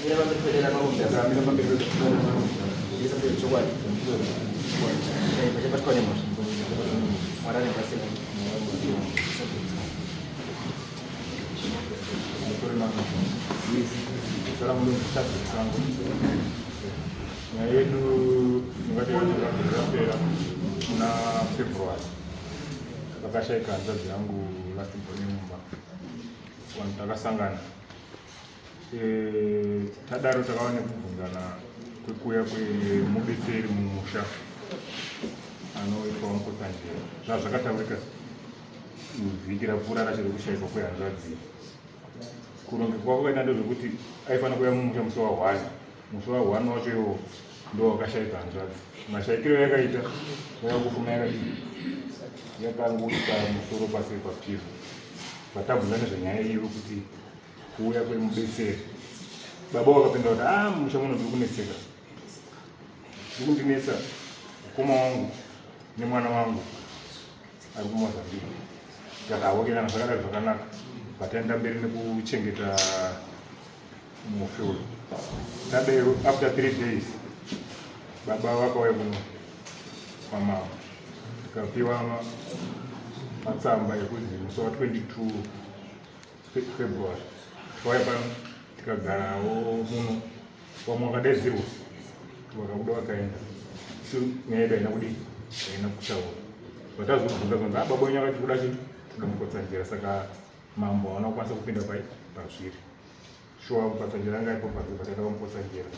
Mira pamberi pedera Mira pamberi pedera. Chokwadi. Pachabatwa nemhosva. Mwari ane basa. Nyaya yedu ndingati yakapera muna February pakashaika hanzvadzi yangu last born mumba. Vanhu takasangana, tadaro takava nekubvunzana kwekuuya kwemubetseri mumusha anoitwa Mukotsanjera. Zvava zvakataurika vhiki rapfuura racho rekushaikwa kwehanzvadzi. Kuronge kwako kaita ndezvekuti aifanira kuuya mumusha musi wa1. Musi wa1 wacho iwo ndo wakashaika hanzvadzi. Mashaikiro yakaita yakufuma yakadii, yakangoisa musoro pasi papiro. Vatabvunza nezvenyaya iyo kuti kuuya kwemubetseri, baba wakapinda kuti, "A, mumusha muno ndiri kunetseka, ndiri kundinetsa mukoma wangu nemwana wangu ari kuMozambique." Takawoke kana zvakadai zvakanaka, vataenda mberi nekuchengeta mufi uyu. Tadero, after 3 days baba vakauya kuno kwamama, tikapiwa matsamba ekuzi musi wa22 February tikauya pano, tikagarawo muno. Vamwe vakadaidzirwa, vakabuda, vakaenda. So nyaya yedu haina kudii, haina kutaura. Vatazobvunza kunzi, "Ah, baba wenyu akati kuda chii? Kuda Mukotsanjera." Saka mambo hawana kukwanisa kupinda pai pazviri. Shuwa Mukotsanjera anga ipo panze, pataenda kwaMukotsanjera.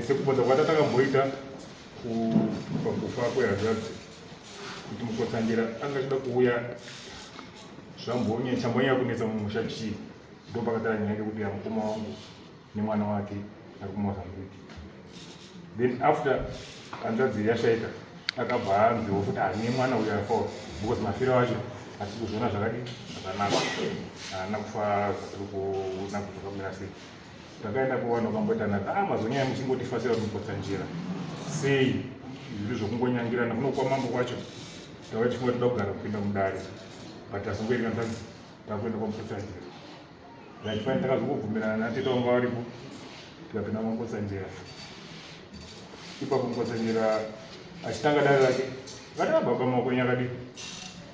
Sekubvunza kwata takamboita pakufa kwehanzvadzi kuti Mukotsanjera anga achida kuuya, zvambonya chambonyanya kunetsa mumusha chii, ndo pakatara nyaya yekuti mukoma wangu nemwana wake ari kuMozambique. Then after hanzvadzi yashaika, akabva anziwo kuti ane mwana uyu afawo, because mafiro acho hatisi kuzviona zvakadi zvakanaka, haana kufa zvatiri kuona kuti zvakamira sei. Takaenda kuvanhu vakamboita naka, "Ah, mazonyaya muchingotifasira kuti Mukotsanjera sei, zviri zvokungonyangirana kuno kwamambo kwacho." Tava tichifunga toda kugara kupinda mudare, but tasongoereka ntanzi takuenda kwaMukotsanjera. Right, fine, takazongobvumirana natete vanga varipo, tikapinda kwaMukotsanjera. Ipapo Mukotsanjera achitanga dare rake akati, "Ah, baba, maoko enyu akadii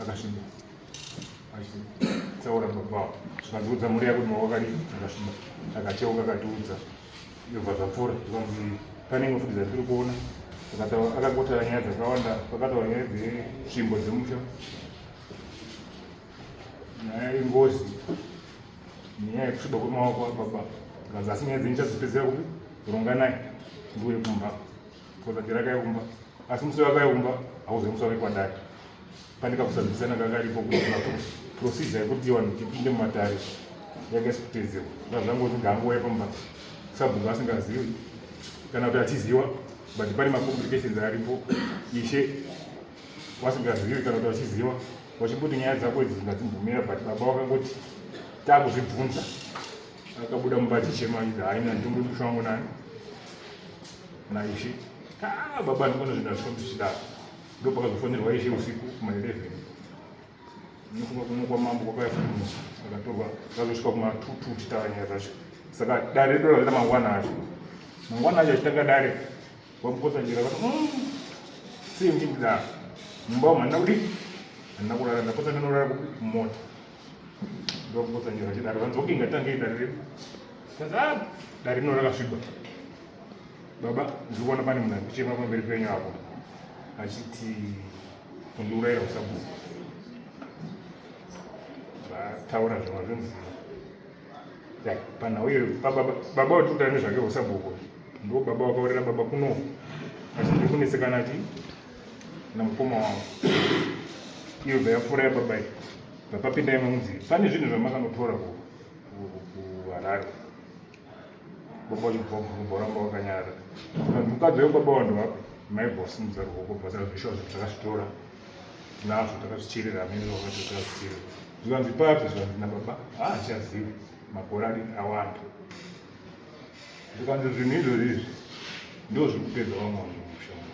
akasviba." Achitaura baba, zvikanziudza mhuri yako kuti maoko akadii akasviba. Akacheuka, akatiudza, yobva zvapfuura. Zvikanzi pane imwe futi dzatiri kuona. Akangotaura nyaya dzakawanda. Akataura nyaya dzetsvimbo dzemusha, nyaya yengozi, nenyaya yekusviba kwemaoko ababa. Kanzi, "Asi nyaya dzenyu chadzipedzera kupi? Ronganai, ndiuye kumba." Kozajera akauya kumba, asi musi wakauya kumba hauzivi musi wake kwadare. Pane kakusanzwisana kakaripo kuti procedure yekuti vanhu tipinde mumatare yanga isi kuteedzerwa. Zvangoti ngangouya pamba sabhuku asingazivi kana kuti achiziwa, but pane macomplications aripo, ishe wasingazivi kana kuti vachiziva, vachimboti nyaya dzako idzi dzingadzimbomira. But baba vakangoti takuzvibvunza, akabuda mumba achichema achiti, "Haina nditombo musha wangu nani naishe." Ah, baba, ndikuona zvinhu hazvifambi zvichidaro. Ndo pakazofonerwa ishe usiku kuma11. Nofunga kuno kwamambo kwakauya futi munhu akatorwa, akazosvika kuma22 tichitaura nyaya dzacho. Saka dare redu rakaita mangwana acho. Mangwana acho achitanga dare, vaMukotsanjera vati, "Sei muchindidaro? Mumba umu handina kudii, handina kurara, ndapotsa ndinorara kupi? Mumota." NdovaMukotsanjera achidaro, vanzi, "Okay, ngatitangei dare redu." Kanzi, "Ah, dare rino rakasviba. Baba, ndiri kuona pane munhu ari kuchema pamberi penyu apo achiti kundiurayira usabhuku." Vataura zvimwe zvinzi panhau iyoyo baba vatiri kutaura nezvake usabhuku ndo baba vakaurira baba kuno, achiti ndiri kunetsekana chi namukoma wangu. Iyo bva yapfuura yababa iyi, bva imwe munzi pane zvinhu zvamakanotora kuHarare. Baba vachibva vakanyarara. Mukadzi webaba vanhu vapi maibva wasimudza ruoko, bva zvishuwa zvinhu takazvitora nazvo, takazvicherera amene vakati takazvicherera. Zvikanzi papi? Zvikanzi nababa, haachazivi, makore adi awanda. Zvikanzi zvinhu izvozvi izvi ndo zviri kupedza vamwe vanhu mumusha umu,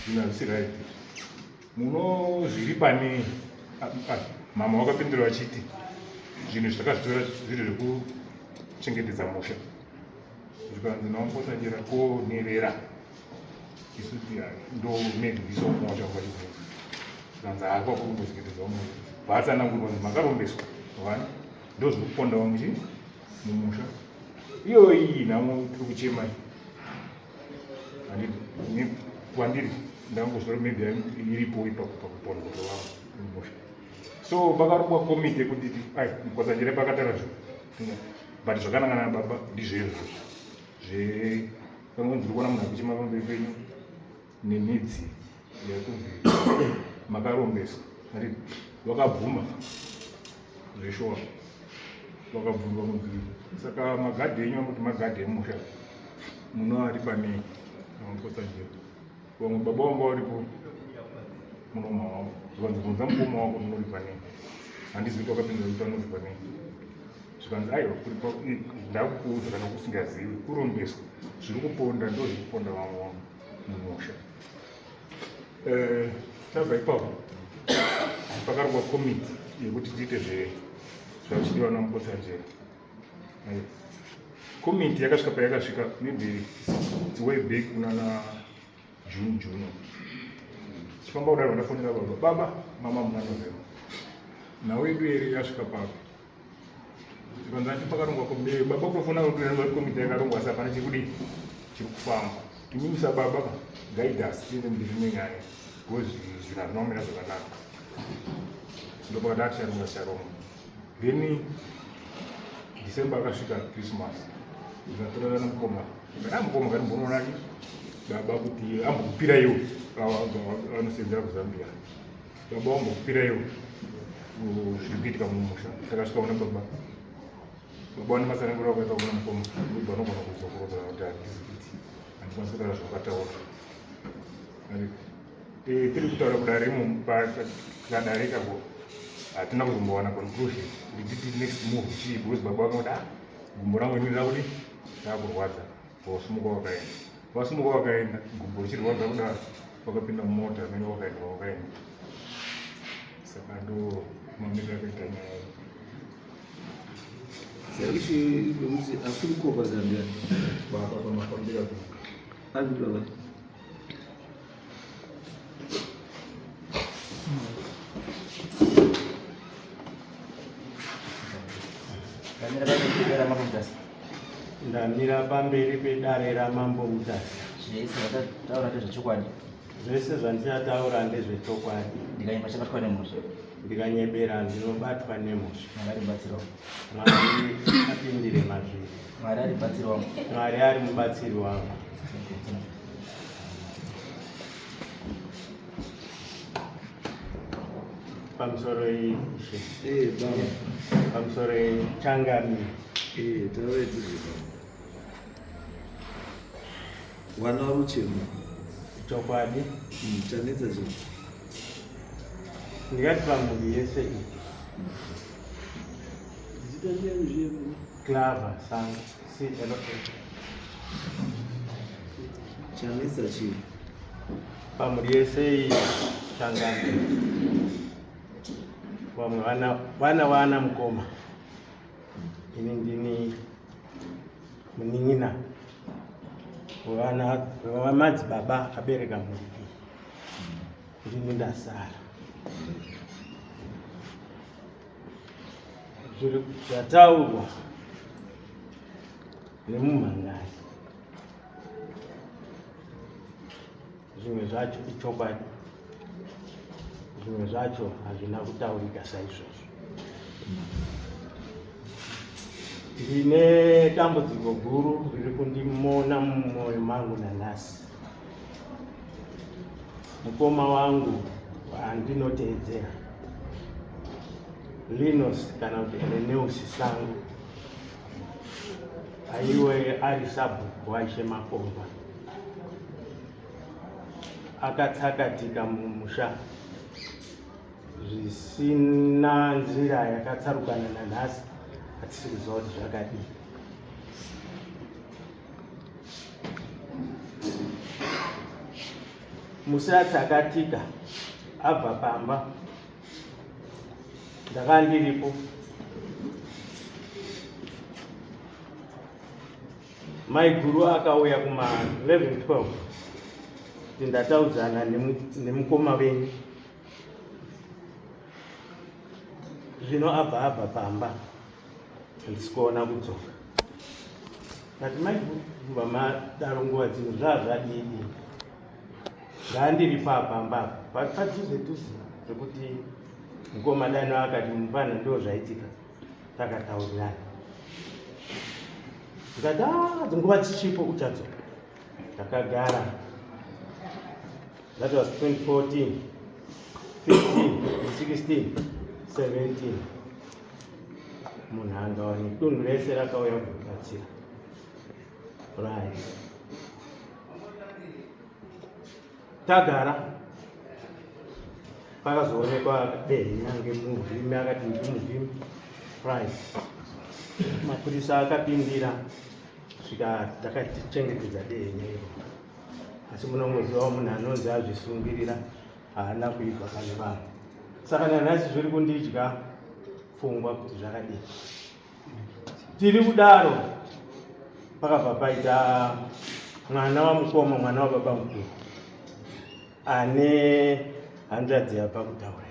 zvinhu hazvisi right, munozviri pane. Mama vakapindura vachiti zvinhu zvatakazvitora zviri zveku kuchengetedza musha. Zvikanzi naMukotsanjera ko nherera isu ndo maybe ndisomuwa chakuvachibvunza. Zvikanzi haakwa kuri kumbochengetedza musha. Vatsanangurwa kunzi makarombeswa vana ndozviri kuponda vamwe chii mumusha. Iyoyi nhamo tiri kuchema handiti kwandiri ndangozvora maybe iripo ipapo pakupondwa kwevamwe mumusha. So pakarongwa komiti yekuti ai Mukotsanjera pakatara zvo but zvakanangana nababa ndizvo izvozvo zve panonzi uri kuona munhu akuchema pamberi penyu nemidzi yakunzi makarombeswa ari wakabvuma zveshuwa wakabvunzwa kunzi saka magadhi enyu amuti magadhi emusha munoaripa nei aMukotsanjera vamwe baba vanga varipo munoma wavo zvikanzi bvunza mukoma wako munoripa nei handizivi kuti wakapindura kuti anoripa nei zvikanzi aiwa kuripa ndakukuudza kana kusingazivi kurombeswa zviri kuponda ndo zviri kuponda vamwe vangu mumusha eh, tabva ipapo pakarongwa komiti yekuti tiite zvachidiwa naMukotsanjera. Komiti yakasvika payakasvika maybe it's way back kunana June June. Chifamba kudaro ndafonera baba. Baba, mama muna November. Nhau yedu here yasvika papi? Zvikanzi ati pakarongwa komiti. Baba kutofona kuti komiti yakarongwa asi hapana chiri chiri kufamba. Imimi sababa ka guide us tiende mberi nenyaya because zvinhu hazvina kumira zvakanaka. Ndopakati aticharonga ticharonga. Then December akasvika Christmas ndikatorana namukoma kana mukoma kani mbonoonani baba kuti ambokupira iwo vanosenzera kuZambia baba wambokupira iwo zviri kuitika mumusha takasvika kuna baba baba vane matsananguro akaita kuna mukoma ndobva anogona kudzokorodza kuti handisi kuti handikwanisi kutaura zvakataura Eh, tiri kutaura kudare imomo kadare ikako hatina kuzombowana conclusion kuti titi next move chii because baba vakangoti ah gumbo rangu ini rakuti rakurwadza vasimuka vakaenda vasimuka vakaenda gumbo richirwadza kudaro vakapinda mumota amene vakaenda vakaenda saka ndo mamiriro akaita nyaya iyi asiri kukopa zambia baba pamafambiro ari baba Ndamira pamberi pedare raMambo Mutasa. Zvese zvataura ndezvechokwadi. Zvese zvandichataura ndezvechokwadi. Ndikanyeba chabatwa nemhosva. Ndikanyebera ndinobatwa nemhosva. Mwari ari mubatsiri wangu. Mwari apindire mazviri. Mwari ari mubatsiri wangu. Mwari ari mubatsiri wangu. Pamusoro ishe. Eh, baba. Pamusoro changamire. Eh, taura tizwe baba. Wana vari kuchema. Chokwadi. Chanetsa chii? Ndingati pamhuri yese iyi. Zita ndiyani zviye baba? Claver Sango. C L A. Chanetsa chii? Pamhuri yese iyi changamire. Vamwe vana vana vana mukoma. Ini ndini munin'ina wevana wemadzibaba abereka mhuri iyi. Ndini ndasara. Zviri zvataurwa nemumhan'ari zvimwe zvacho ichokwadi, zvimwe zvacho hazvina kutaurika saizvozvo. Ndine dambudziko guru riri kundimona mumwoyo mangu nanhasi. Mukoma wangu wandinoteedzera Linus kana kuti Ereneus Sango aiwe ari sabhuku waIshe Makomba akatsakatika mumusha zvisina nzira yakatsarukana nanhasi hatisi kuziva kuti zvakadii. Musi atsakatika abva pamba ndakanga ndiripo. Maiguru akauya kuma 11 12 kuti ndataudzana nemukoma venyu zvino abva abva pamba handisi kuona kudzoka. Ndati maiguru kubva madaro nguva dzino zvaa zvadii ndandiri papamba apa padhuze dhuze zvekuti mukoma dano akati mupana ndo zvaitika takataurirana ndikati ah, dzinguva dzichipo uchadzoka takagara that was 2014 15 16 17 munhu angawane dunhu rese rakauya kubatsira right tagara pakazoonekwa dehenya ngemuvhimi akati ndimuvhimi right mapurisa akapindira svika takatichengetedza dehenya iro asi munongozivawo munhu anonzi azvisungirira haana kuibva pane vanhu saka nanhasi zviri kundidya pfungwa kuti zvakadii tiri kudaro pakabva paita mwana wamukoma mwana wababa mukuru ane hanzvadzi yabva kutaura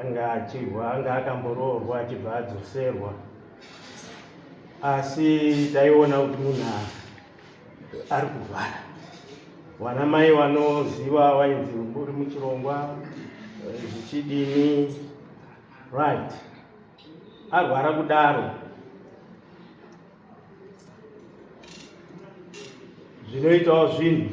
anga achirwa anga akamboroorwa achibva adzoserwa asi taiona kuti munhu ari kurwara wana mai wanoziva wainzi uri muchirongwa eh, zvichidini right arwara kudaro zvinoitawo zvinhu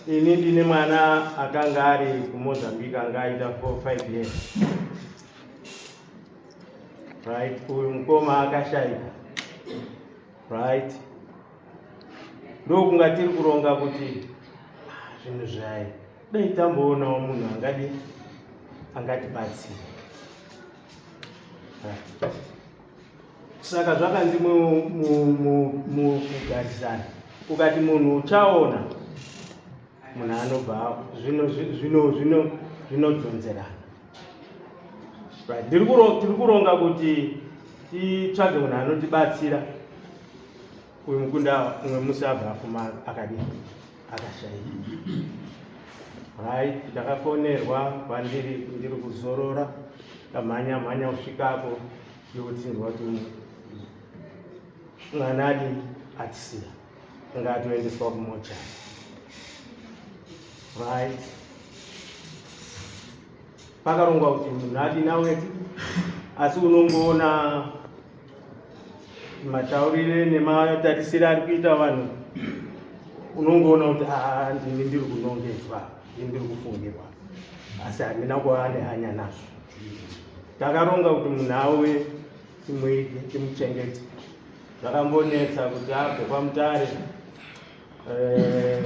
ini ndine mwana akanga ari kumozambique anga aita 4 5 years right uyu mukoma akashaika right ndokunga tiri kuronga kuti ah, zvinhu zvai dai tamboonawo munhu angadi angatibatsira saka zvakanzi mukugarisana ukati munhu uchaona munhu anobva zvinodzonzerana right tiri kuronga kuti titsvage munhu anotibatsira uyu mukunda umwe musi abva afuma akadii akashaika right ndakafonerwa kwandiri ndiri kuzorora ndamhanya mhanya kusvikapo ndikutsinzwa kuti mwana adi atisiya anga atoendeswa kumocha right pakarongwa kuti munhu adi nawe asi unongoona mataurire nematarisire ari kuita vanhu unongoona kuti aa ndini ndiri kunongedzwa ndini ndiri kufungirwa asi handina kuva nehanya nazvo takaronga kuti munhu auye timuige timuchengete zvakambonetsa kuti abve kwamutare eh,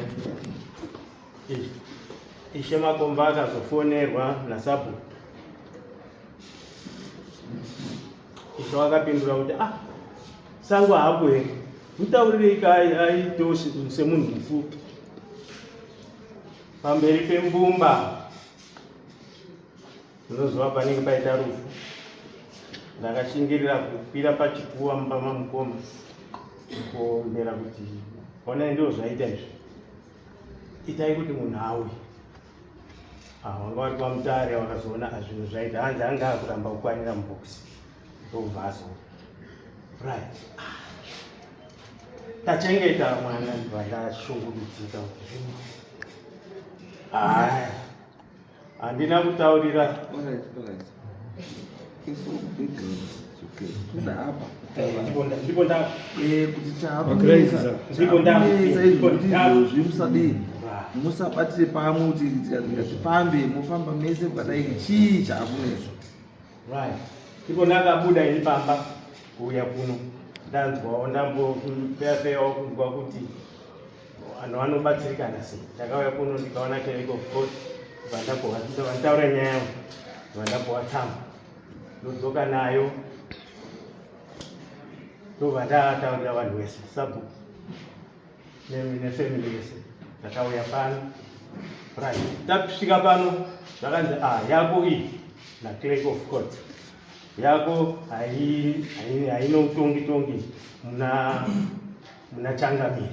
ishe makomba akazofonerwa nasabhuku Ishe wakapindura kuti ah, sango hapo here mutaurirei aitewo semunhu mufupi pamberi pembumba unoziva panenge paita rufu ndakashingirira kukwira pachikuva mumba mamukoma kuombera kuti honai ndizvo zvaita izvi itai kuti munhu auye Ah, wanga wari kwamutare wakazoona ah, zvinhu zvaita hanzi anga akuramba kukwanira mubhokisi ndobva azo right ah. tachengeta mwana ndibva ndashungurudzika kuti zvino haya handina kutaurira Alright, alright. Isu big girls, it's okay. Toda apa. Ndipo nda Eh, kuti Makuraiza. Ndipo nda- chakunetsa izvo kuti nda- izvozvi musadii musabatire pamwe kuti ngatifambe mofamba mese mukadai chii chaakunetsa Right. Ndipo ndakabuda ini pamba kuuya kuno ndanzwawo ndambofeyafeyawo kunzwa kuti vanhu vanobatsirikana sei. Ndakauya kuno ndikaona cleric of court vandapuwa ndataura nyaya yangu vandapuwa tsamba ndodzoka nayo ndobva ndataurira vanhu vese sabhuku nefamily yese ndakauya pano right tasvika pano zvakanzi ah yako iyi naclerk of court Yako haina utongi tongi muna muna changamire.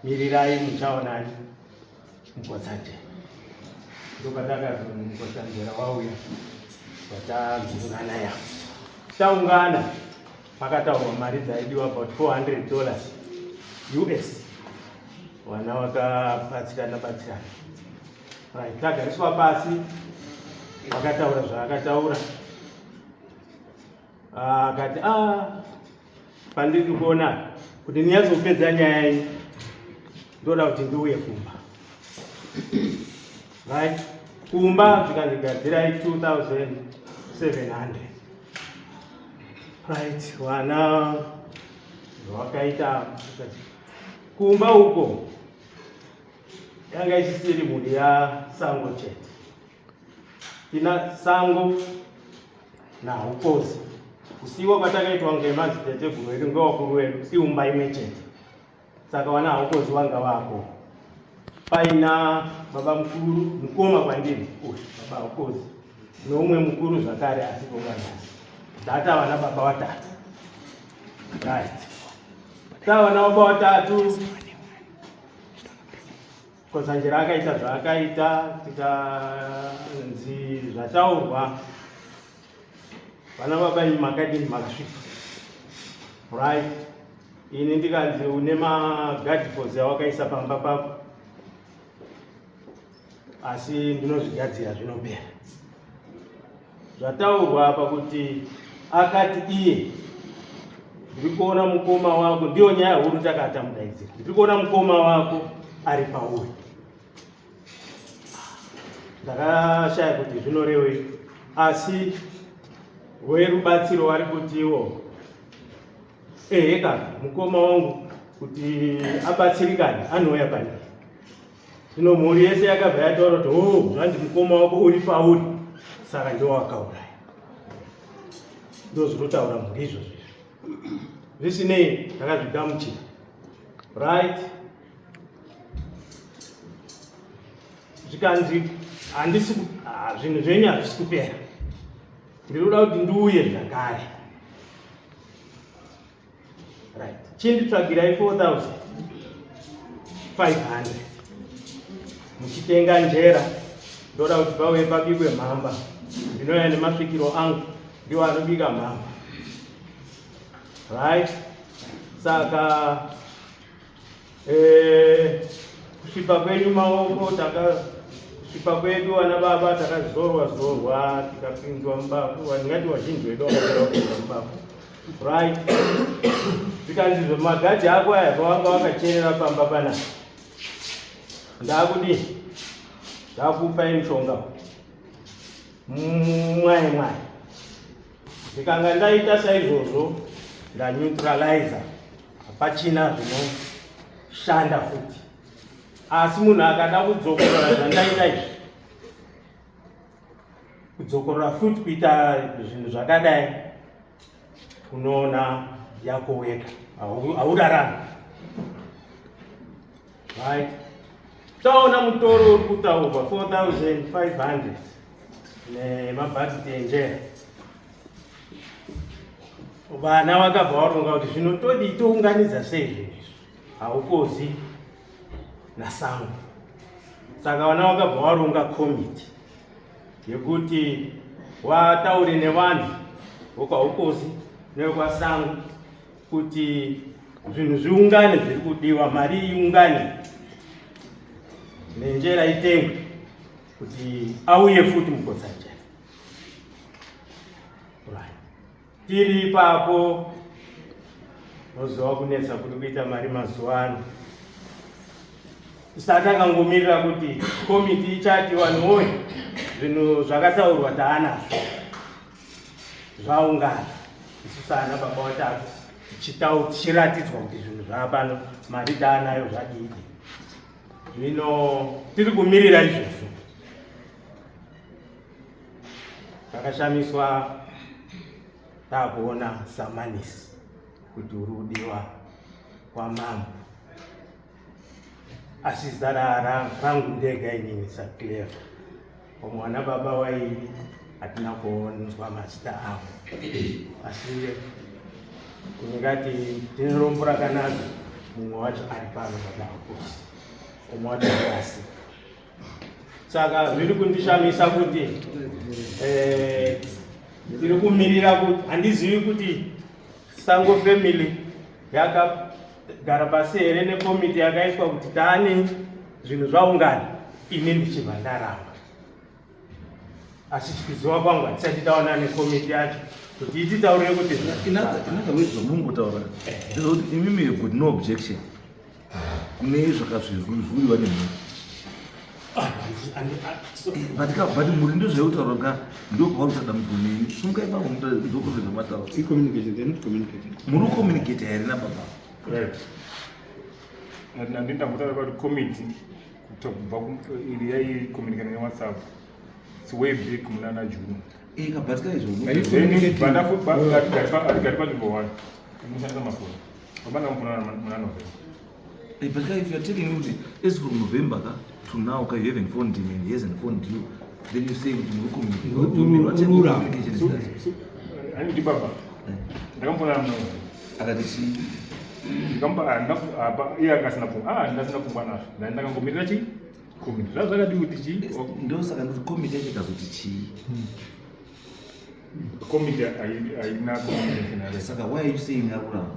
Mirirai muchaonani Mukotsanjera. Ndopatakazoni Mukotsanjera wauya vatanzungana yavo. Taungana pakataurwa mari dzaidiwa about $400 US. Vana vakabatsirana batsirana. Right, tagariswa pasi vakataura zvaakataura akati ah, pandiri kuona kuti ndinyatsopedza nyaya iyi ndoda kuti ndiuye kumba right kumba zvikandigadzirai 2700 right vana vakaita kumba uko yanga isisiri mhuri yasango chete tina sango nahukosi kusiiwa kwatakaitwa ngemadziteteguru edu ngewakuru wedu iumba imwe chete saka wana haukozi wanga wako paina baba mukuru mukoma kwandiri uyu baba haukozi noumwe mukuru zvakare asipo kwanhasi tata vana baba watatu right tavana baba watatu Kotsanjera akaita zvaakaita tikanzi zvataurwa vana baba imi makadini makasvika right ini ndikanzi une magadifos awakaisa pamba pako asi ndinozvigadzira zvinopera Zvataurwa apa kuti akati iye ndiri kuona mukoma wako, ndiyo nyaya huru takatamudaidzira. Ndiri kuona mukoma wako ari pauri. Ndakashaya kuti zvinorevei, asi werubatsiro wari kutiwo ehe kaka mukoma wangu kuti abatsirikane anouya pandiri. Zvino mhuri yese yakabva yataura kuti oh, zvanzi mukoma wako uri pauri, saka ndiwo wakauraya. Ndozvinotaura mhuri izvozvo izvo. Zvisinei, takazvigamuchira. Right? Zvikanzi handisi ah, zvinhu zvenyu hazvisi kupera. Ndinoda kuti ndiuye zvakare. Right. Chinditsvagirai 4500 muchitenga njera ndoda kuti pauye pabikwe mhamba ndinouya nemasvikiro angu ndiwo anobika mhamba right saka eh, kusvipa kwenyu maoko taka kusvipa kwedu vana baba takazorwa zorwa tikapinzwa mubafu ndingati wazhinji wedu wakapera kupinzwa mubafu right zvikanzi magadhi ako aya pawanga wakacherera pamba pana ndakudii ndakupai mushonga mwaye mwaye ndikanga ndaita saizvozvo ndaneutralizer hapachina zvinoshanda futi asi munhu akada kudzokorora zvandaita izvi kudzokorora futi kuita zvinhu zvakadai unoona yako wega haurarami right taona mutoro uri kutaurwa 4500 nemabhakiti enjera vana vakabva varonga kuti zvino todii tounganidza sei zvinhu izvi haukozi nasango saka vana vakabva varonga komiti yekuti wataure nevanhu vokwaukozi nevekwasango kuti zvinhu zviungane zviri kudiwa mari iungane nenjera itengwe kuti auye futi mukotsanjera right. Tiri ipapo unoziva kunetsa kuri kuita mari mazuva ano isati akangomirira kuti komiti ichati vanhu woye zvinhu zvakataurwa taanazvo zvaungana isu saana baba watatu tichiratidzwa kuti zvinhu zvaapano mari taanayo zvadii zvino tiri kumirira izvozvo Takashamiswa takuona samanisi kuti uri kudiwa kwamambo asi zita rangu ndega inini saclever vamwe vana baba waini Hatina kuonzwa mazita avo, asi ndingati tine rombo rakanaka, mumwe wacho ari pano padakusi, umwe wacho ari. Saka zviri kundishamisa kuti tiri kumirira kuti handizivi kuti Sango family yakagara pasi here nekomiti yakaiswa kuti taani zvinhu zvaungana, ini ndichibva ndaramba. Asi kuziva kwangu hatisati taona nekomiti yacho kuti ititaurire kuti In other words, zvamungotaura ndezvekuti imimi you've got no objection kune zvakazviriwa nemhuri. But mhuri ndozvaikutaura ka, ndopauri kuita dambudziko neni. Sumukai pamwe ndokurodza mataura. I-communication, they're not communicating. Muri kucommunicate here nababa? Right. Ndandindangotaura kuti committee kubva iri yaicommunicate neWhatsApp, it's way back munana June. Ikabatika izvo. Are you communicating? Atigari panzvimbo one, tinoshandisa mafoni. Baba ndakamufona muna November. But if you're telling me kuti as from November ka to now ka, you haven't phoned him and he hasn't phoned you, then you say kuti muri communicate. What do you mean? What type of Urura. communication is that? Handiti baba ndakamufona muna November. Akati chii? Ndikamupa apa iye akasina pfungwa, ndasina pfungwa nazvo. Ndani ndakangomirira chi komiti zvazvakadi kuti chi Ndosaka ndoti komiti yacho ikazoti chii? Komiti haina communication yake. Saka why are you saying arurama?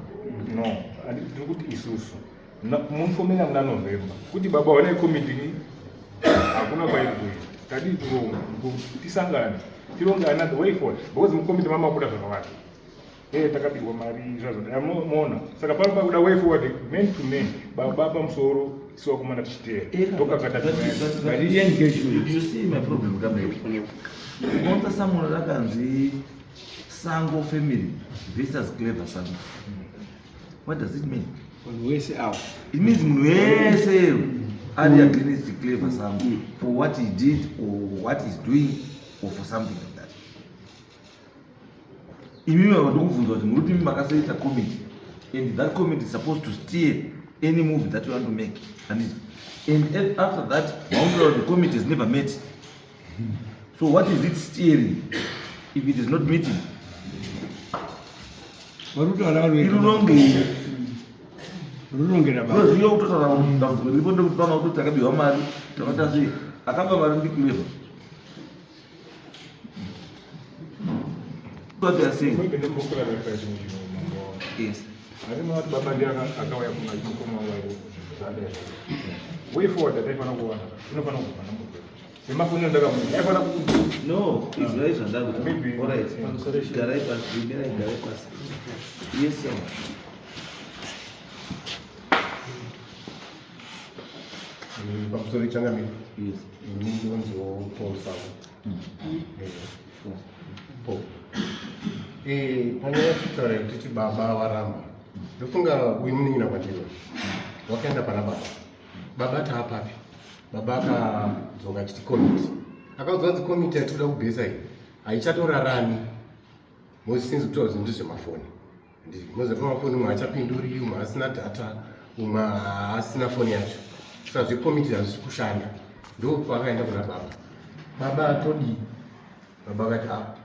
No, ndiri kuti isusu mufomera muna November kuti baba wanai komiti ni hakuna kwairi kuenda, tadii tironga tisangane tironge another way forward, because mukomiti mamakuda zvakawanda. Takabirwa mari zvazvo moona. Saka pano pakuda way forward, man to man, baba pamusoro, isu vakomana tichiteera, tokakata. But i-engagement. You see my problem kamai? Unoona someone rakanzi Sango family versus Clever Sango, what does it mean? Vanhu wese avo. It means munhu wese ari against Clever Sango for what he did or what he's doing or for something like that. Imimi ndokubvunza kuti muri kuti imi makaseita committee, and that committee is supposed to steer any move that you want to make, and after that maungira kuti the committee has never met. So what is it steering if it is not meeting? Vari kutaura vari vega. Irurongei? Rurongera baba. Because iyo kutotaura dambudziko riripo ndekuti pama kutoti takabiwa mari, takaita sei, akaba mari ndiClever. What they are saying? Maybe ndombokularify chimwe chinhu, mambo. Yes. Asi munoti baba ndiye akauya kuna mukoma wangu zvadai. Way forward ataifanira kuwana inofanira kubva namukoma nemafonero ndakamuita aifanira ku No, izwai zvandakuti. Maybe. All right. Garai pasi, mirai, garai pasi. Yes, sir. Pamusoro, changamire. Yes. Ini ndonziwo Paul Sango. Paul. Panyaya yatitaura yekutiti baba varamba, ndofunga uyu munin'ina kwandiri wakaenda pana baba. Baba taapapi? Baba akadzoka achiti komiti, akaudzwa kuti komiti yatinoda kubhesa iyi haichatorarami mosinzi kutaura zvinhu ndezvemafoni. Moziva pamafoni umwe achapinduri, umwe asina data, umwe asina foni yacho, saka zvekomiti hazvisi kushanda. Ndopaakaenda kuna baba. Baba atodii? Baba akati a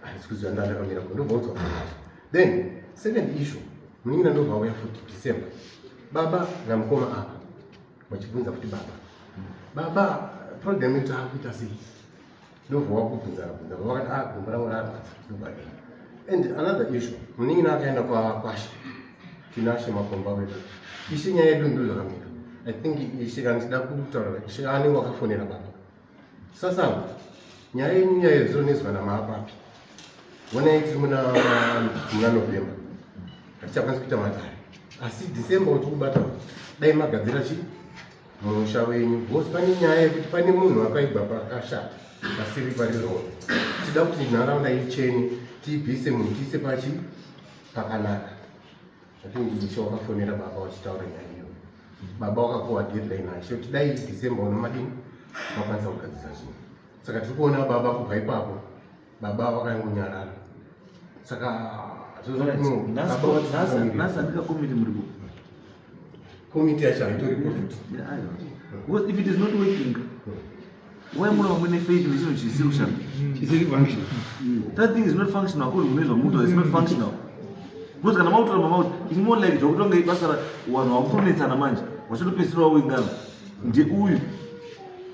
handisi kuziva, ndandakamira ko ndobva udzwa komiti. Then second issue, munin'ina ndobva auya futi December, baba namukoma apa vachibvunza kuti baba, baba, program yedu taakuita sei? Ndobva wakubvunzana bvunza, baba vakati a gomba rangu rarwadza, ndobadii. And another issue, munin'ina akaenda kwakwasha Tinashe Makomba wedu, ishe. Nyaya yedu ndo zvakamira. I think ishe, kana tichida kutaura, ishe anenge wakafonera baba sasango. Nyaya yenyu, nyaya yezonezwa namaapapi, onai tiri muna November, hatichakwanisi kuita matare, asi December uti kubata, dai magadzira chi musha wenyu, because pane nyaya yekuti pane munhu akaibva pakashata pasiri pari wrong. Tida kuti nharaunda ichene, tibvise munhu, tiise pachi pakanaka. I think ishe wakafonera baba wachitaura nyaya iyoyo. Baba wakapuwa deadline ashe kuti dai December uno madini vakwanisa kugadzisa zvinhu. Saka tiri kuona baba kubva ipapo baba vakangonyarara, saka Nhasi andika komiti muri ku Komiti yacho haitoripo futi. Yeah, aiwa. Because if it is not working, Why muna vamwe nefaith nechinhu chisiri kushanda? Chisiri function. That thing is not functional according kune zvamunotaura, it's not functional. Because kana makutora mama it's more like zvakutonga ibasa vanhu vakutonetsana manje vachitopedzisira vawingana ndeuyu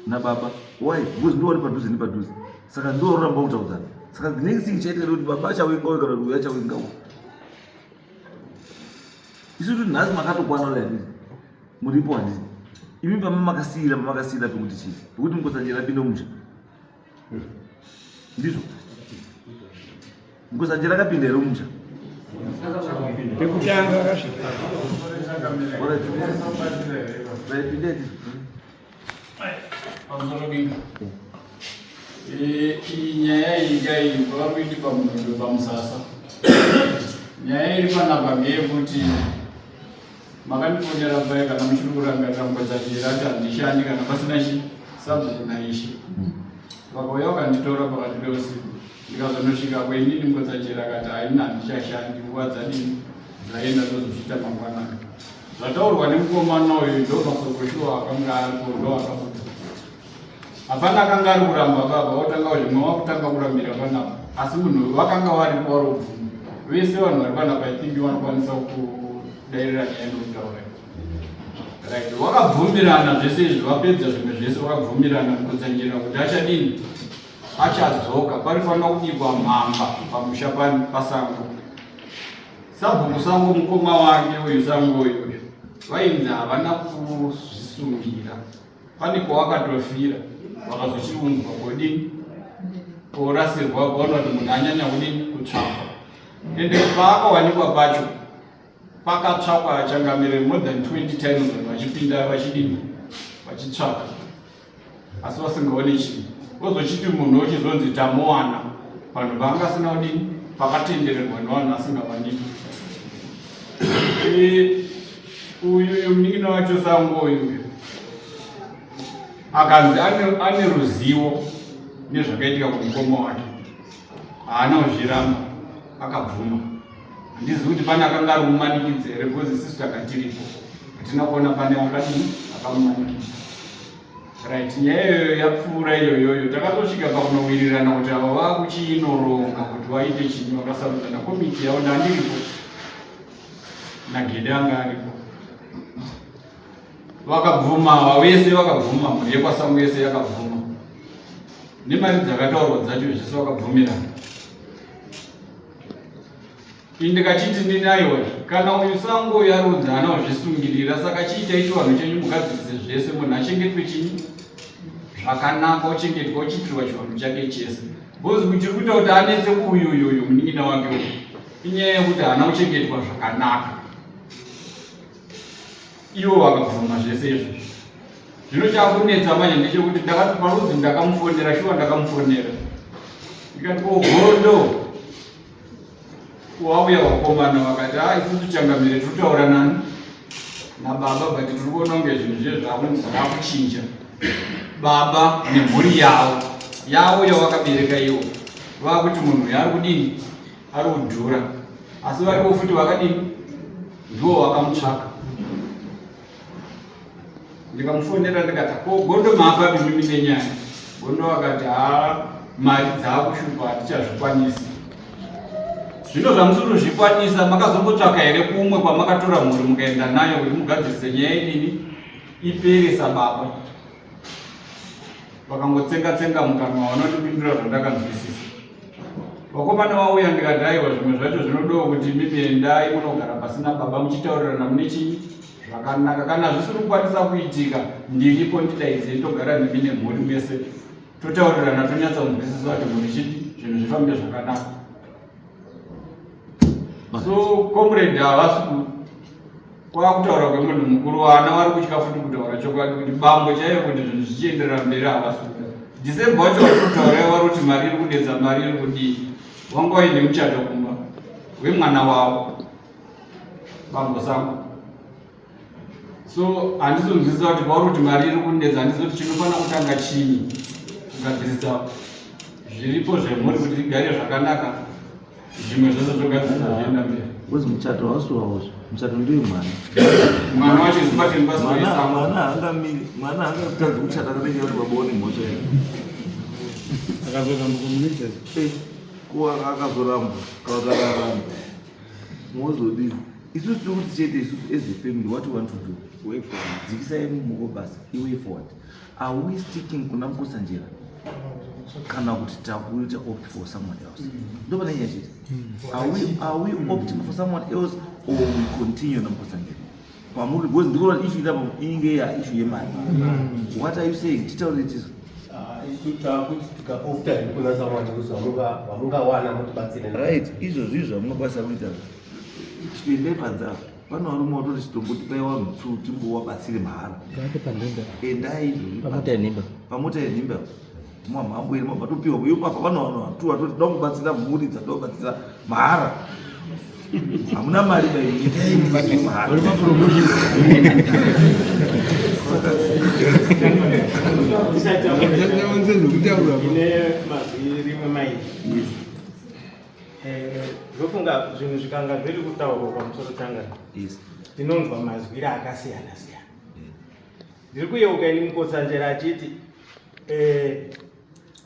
nababa. Why? Because ndiwo vari padhuze nepadhuze. Saka ndiwo varoramba kutaudzana. Saka the next thing chaitika ndekuti baba achawinga uyu kana kuti uyu achawinga uyu. Isu kuti nhasi makatokwana like this. Muripo handiti? Imi pama makasiyira pamakasiyira pekuti chii? Pekuti Mukotsanjera apinde mumusha. Ndizvo. Mukotsanjera akapinda here mumusha? Pekutanga akasvika. Alright. Right, pindai ndizvo. Pamusoro binga. Iyi nyaya iyi kai vari kuiti pamunondo pamusasa. Nyaya iri panapa ngeyekuti makandifonera pai kana muchiri kurangarira Mukotsanjera ati handishandi kana pasina chi sabhuku naishe. Vakauya vakanditora pakati peusiku ndikazonosvika kwenini Mukotsanjera akati haina handichashandi nguva dzadini dzaenda ndozozviita mangwanani. Zvataurwa nemukomana uyu ndo masoko shuwa akanga aripo ndo akabuda. Hapana akanga ari kuramba baba wotanga zvimwe wakutanga kurambira panapa asi munhu vakanga varipo vari kubvuma. Vese vanhu vari panapa I think vanokwanisa kudairira nyaya ndokutaura. Right, wakabvumirana zvese izvi vapedza zvimwe zvese wakabvumirana Mukotsanjera kuti achadini achadzoka parifanira kubikwa mhamba pamusha pasango. Sabhuku sango mukoma wake uyu sango uyu uyu vainzi havana kuzvisungira pane kwawakatofira vakazochiunzwa kodini korasirwa kuona kuti munhu anyanya kudini kutsvakwa ende paakawanikwa pacho pakatsvakwa achangamire more than 20 times vanhu vachipinda vachidini vachitsvaka asi vasingaone chinhu vozochiti munhu ochizonzi tamuwana vanhu vaanga asina kudini pakatendererwa nevanhu asingawaniki. Uyu uyu munin'ina wacho sango uyu uyu akanzi ane ruzivo nezvakaitika kumukoma wake haana kuzviramba akabvuma. Handizivi kuti pane akanga ari mumanikidzi here because isisu tanga tiripo hatina kuona pane akadini akamumanikidza. Right, nyaya iyoyo yapfuura iyoyoyo takazosvika pakunowirirana kuti ava vakuchiinoronga kuti vaite chinyi vakasarudzana komiti yavo ndandiripo nagede anga aripo vakabvuma ava vese vakabvuma mhuri yekwasango yese yakabvuma nemari dzakataurwa dzacho zvese vakabvumirana. Ini ndikachiti ndini aiwa kana uyu sango uyu ari kunzi haana kuzvisungirira saka chiitai chivanhu chenyu mugadzirise zvese munhu achengetwe chinyi zvakanaka ochengetwa ochiitirwa chivanhu chake chese because kuchiri kuita kuti anetse uyu uyu uyu munin'ina wake uyu inyaya yekuti haana kuchengetwa zvakanaka ivo vakabvuma zvese izvozvo. Zvino chakunetsa manje ndechekuti ndakati parudzi ndakamufonera shuwa ndakamufonera ndikati ko gondo wauya wakomana vakati a isusu changamire tiri kutaura nani nababa but tiri kuona kunge zvinhu zviye zvakunzi zvakuchinja baba nemhuri yavo yavo yavakabereka iwo vakuti munhu uyu ari kudini ari kudhura asi variwo futi vakadini ndiwo vakamutsvaka. Ndikamufonera ndikati ko gondo maapa mimimi nenyaya gondo akati haa mari dzaakushupa hatichazvikwanisi. Zvino zvamusiri kuzvikwanisa makazombotsvaka here kumwe kwamakatora mhuri mukaenda nayo kuti mugadzirise nyaya idini ipere sababa. Vakangotsenga tsenga mukanwa vanondipindura zvandakanzwisisa. Vakomana vauya ndikati aiwa zvimwe zvacho zvinodawo kuti imimi endai munogara pasina baba muchitaurirana mune chinyi zvakanaka. Kana zvisiri kukwanisa kuitika ndiripo ndidaidzei togara nemi nemhuri mese totaurirana tonyatsa kunzwisisa kuti mhuri chiti zvinhu zvifambe zvakanaka. So comrade havasi kwakutaura kwemunhu mukuru vana vari kutya futi kutaura chokwadi kuti bambo chaiyo kuti zvinhu zvichienderera mberi havasi kuda. December wacho vari kutaura vari kuti mari iri kunetsa mari iri kudii wanga waine muchato kumba wemwana wavo bambo sangu. So handizonzwisisa kuti pauri kuti mari iri kunetsa handizi kuti chinofanira kutanga chinyi kugadzirisa zviripo zvemhuri kuti igare zvakanaka. Zvimwe zvose zvogadzirisa zvienda mberi. Because muchato hausi wawozvo, muchato ndiwe mwana. Mwana wacho isu pateni Mwana mwana haangamiri, mwana haangatadzi kuchata kana kuti baba une mhosva yake. Akazoramba kumuita. Eh, ko akazoramba, kakararamba. Mozodii? Isusu tiri kuti chete isusu as a family what we want to do. Way forward. Dzikisai muko basa, iway forward. Are we sticking kuna Mukotsanjera? Kana kuti takuita opt for someone else? Ndopane nyaya chete. Are we opting for someone else or we continue naMukotsanjera? Pamuri because ndikuona issue irapo inenge ya issue yemari. What are you saying? Titaure tisu. Isu takuti tikaopta kuna someone else wamungawana mutibatsire. Right, izvozvo izvo zvamunokwanisa kuita. Chitoendai panze apa. Pane varume watoti chitombotipai vanhu two timbowabatsire mahara. Endai izvozvi. Pamota yenhimba. Pamota yenhimba. Mwamhambo iri mabva topiwa iyo papa vano vanhu vanhu two vatoti toda kubatsira mhuri dzatoda kubatsira mahara. Hamuna mari bai endai mubatsire mahara. Vari papromotion. Tisati Vachawanze zvekutaura. Ine mazwi rimwe mairi. Ndofunga zvinhu zvikanga zviri kutaurwa pamusoro tangana tinonzwa mazwiro akasiyana siyana. Ndiri kuyeuka ini Mukotsanjera achiti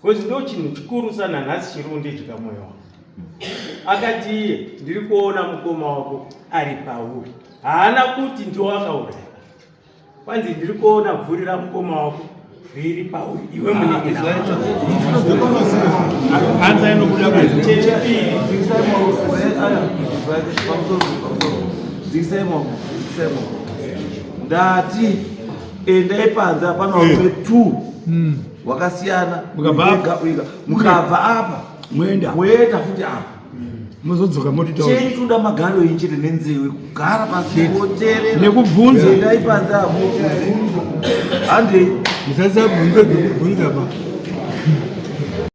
because ndo chinhu chikuru sana nhasi chiri kundidya mwoyo wangu. Akati iye ndiri kuona mukoma wako ari pauri, haana kuti ndiwo akauraya, kwanzi ndiri kuona bvuri ramukoma wako riri pauri iwe munin'ina wako. Hanza inobuda kwezi. Chechipiri, Dzikisai maoko. Pamusoro. Dzikisai maoko. Dzikisai maoko. Ndati endai panze hapana varume two wakasiyana. Mukabva apa. Wega, wega. Mukabva apa Moenda. moenda futi apa. Mozodzoka motitaura. Chenyu toda magaro enyu chete nenzeve kugara pasi kuteerera Nekubvunza. Endai panze apo. Handei. Musasabvunza zvekubvunza pa.